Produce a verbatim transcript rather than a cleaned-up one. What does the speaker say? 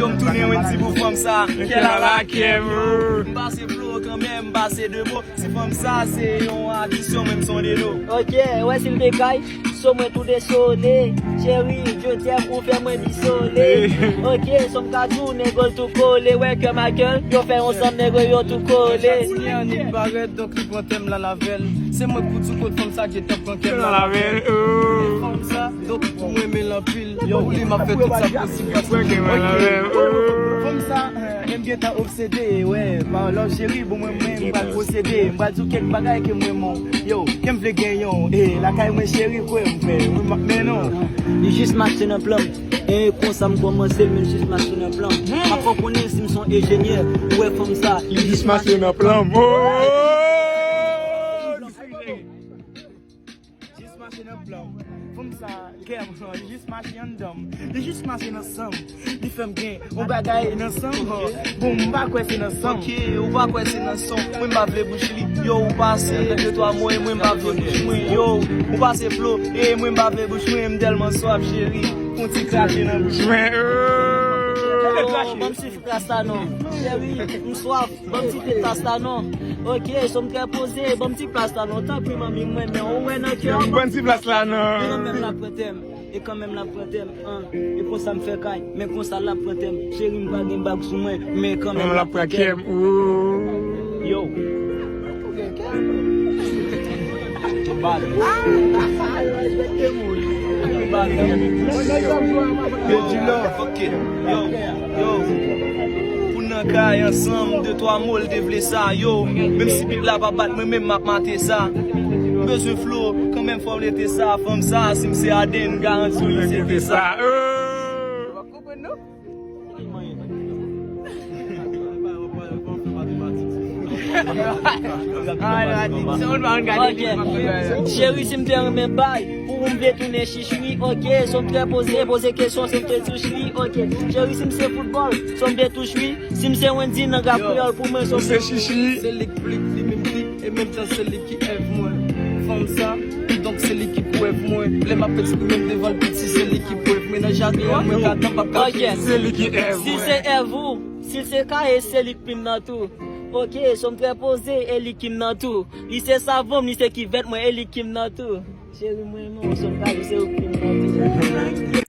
Yo, m tounen Wendy pou fanm sa. Kè la lakè m. M pase flo kanmenm, m pase de mo. Si fanm sa se yon adisyon, menm son de lo. Ok, wè si l te kay. So mwen tou desole. Cheri, je t'aime, ou fè mwen disole. Ok, so m ka di w, nego l tou kole. Wè kè Michael, yo fè yon sanm, nego yo tou kole. Jacqueline annik parèt, donk li pran tèm lan avè l. Se mwen k pou di w kot fanm sa gentan pran kè m lan avè l. Fanm sa, donk pou mwen renmen l anpil. Pou li, m ap fè tout sa posib paske. Ok, fanm sa, eh, menm gentan obsede, wè. Pa love cheri, bon mwen, mwen, m pral posede. M pral di w kèk bagay ke m renmen w. Yo, ke m vle genyen w. Eh, lakay mwen cheri, kwè m, kwè m, m ap mennen w. Li jis mache nan plan m. E konsa m kòmanse l, men l jis mache nan plan m. M ap fè w konnen si m se yon enjenyè. Ou wè fanm sa, li jis mache nan plan m. Oh! Jis mache nan plan m. Fanm sa, kè m, li jis mache anndan m. Li jis mache nan san m. Li fè m gen yon bagay nan san m. Bon, m pa kwè se nan san m. Ok, ou pa kwè se nan san m. Mwen m pa vle bouch li. Yo, ou pase de twa mo e mwen m pa vle bouch mwen. Yo, ou pase flo e mwen m pa vle bouch mwen. M tèlman swaf, cheri. Fon ti krache nan bouch mwen. Oh, ban m swiv kras la non. Cheri, m swaf. Ban m ti kras la non. Ok, so m trè poze. Ban m ti plas la non. Tanpri manmi mwen, men ou wè nan kè m. Ban m ti plas la non. E kanmenm l ap pran tèm. E kanmenm l ap pran tèm. An. E konsa m fè kay. Men konsa l ap pran tèm. Cheri, m pa gen bag sou mwen. Men kanmenm l ap pran kè m. Yo. Bad. Bad. Yo, di love. Ok. Yo, yo. Pou n nan kay ansanm, de twa mo, l te vle sa, yo. Menm si bit la pa bat, mwen menm m ap mate sa. M bezwen flo, kanmenm fò w rete sa, fanm sa, si m se Aden, m garanti w li se te sa. Ou pa konprann non? Cheri, si m te renmen bay, pou ou m vle tounen chichi, ok. So m trè poze, poze kesyon, so m te touch li, ok. Cheri, si m se foutbòl, so m te touch li. Si m se Wendy nan rap kreyòl, pou mwen, so m se chichi. Se li k pli, li menm pli, e menm tan se li ki èv mwen. Fanm sa, donk se li ki pou èv mwen. Lè m ap eksprime m devan l piti, se li ki pou èv mwen. Nan jaden an, mwen ka tan p ap kache. Ok. Se li ki èv mwen. Si se èv ou, si se kaye, se li k plim nan tou. Ok, so m trè poze, e li kim nan tou. Li se savon m, li se kivèt mwen, e li kim nan tou. Cheri mwen, non, so m kaye, se ou k plim nan tou.